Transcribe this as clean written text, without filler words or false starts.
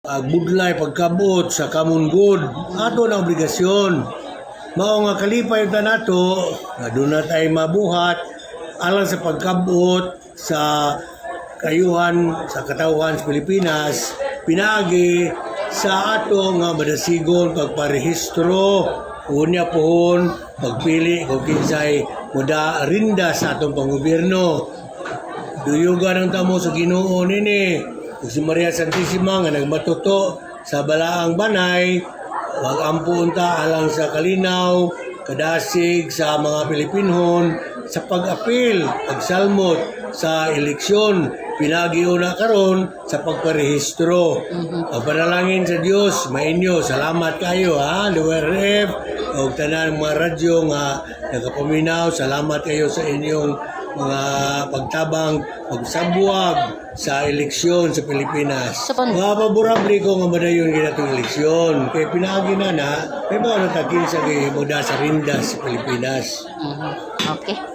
Budlay pagkabot sa common good, ato na obligasyon. Mao nga kalipay ta nato nga duna tay mabuhat alang sa pagkabot sa kayuhan sa katawhan sa Pilipinas pinaagi sa ato nga madasigon pagparehistro, unya pohon pagpili kung kinsay muda rinda sa atong panggobyerno. Duyugan ang tamo sa Ginoo nini. Ug si Maria Santissima nga nagmatuto sa balaang banay, wag ampo unta alang sa kalinaw, kadasig sa mga Pilipinhon sa pag-apil, pagsalmot sa eleksyon, pinagi una karon sa pagparehistro. Ang panalangin sa Dios mainyo. Salamat kayo ha, DWRF ug tanan mga radyo nga nagapaminaw. Salamat kayo sa inyong mga pagtabang, pagsabwag sa eleksyon sa Pilipinas. Mga paborable ko nga madayon gyud atong eleksyon. Kay pinaagi na na, may mga natakin sa muda sa rindas sa Pilipinas. Okay.